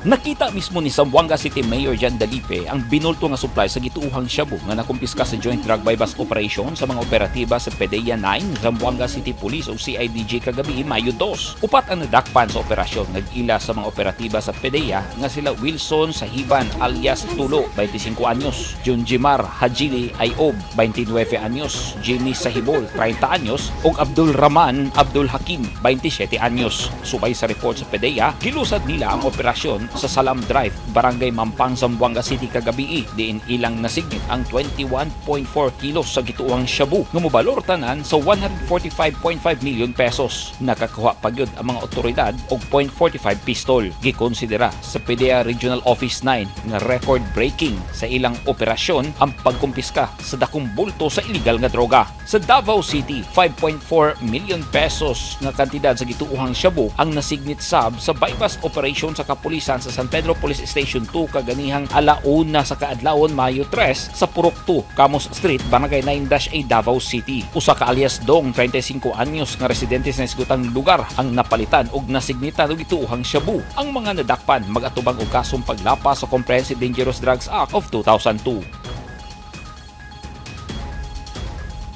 Nakita mismo ni Zamboanga City Mayor John Dalipe ang binulto nga supply sa gituohang shabu nga nakumpiska sa Joint Drug Buy-Bust Operation sa mga operatiba sa PDEA 9, Zamboanga City Police o CIDG kagabi, Mayo 2. Upat ang nadakpan sa operasyon, nag-ila sa mga operatiba sa PDEA nga sila Wilson Sahiban alias Tulo, 25 anyos, Junjimar Hajili Ayob, 29 anyos, Jimmy Sahibol, 30 anyos, ug Abdul Rahman Abdul Hakim, 27 anyos. Subay sa report sa PDEA, gilusad nila ang operasyon sa Salam Drive, Barangay Mampang, Zamboanga City kagabi, diin ilang nasignit ang 21.4 kilos sa gituohang shabu nga mobalor tanan sa 145.5 million pesos. Nakakuha pa gyud ang mga otoridad og .45 pistol. Gikonsidera sa PDEA Regional Office 9 nga record breaking sa ilang operasyon ang pagkumpiska sa dakong bulto sa illegal nga droga. Sa Davao City, 5.4 million pesos nga kantidad sa gituohang shabu ang nasignit sab sa buy-bust operation sa kapulisan sa San Pedro Police Station 2 kaganihang alauna sa kaadlawon, Mayo 3, sa Purok 2, Camus Street, Barangay 9-A, Davao City. Usa ka alias Dong, 35 anyos nga residente sa nisgutang lugar ang napalitan og nasignitan og gituohang shabu. Ang mga nadakpan magatubang og kasong paglapas sa Comprehensive Dangerous Drugs Act of 2002.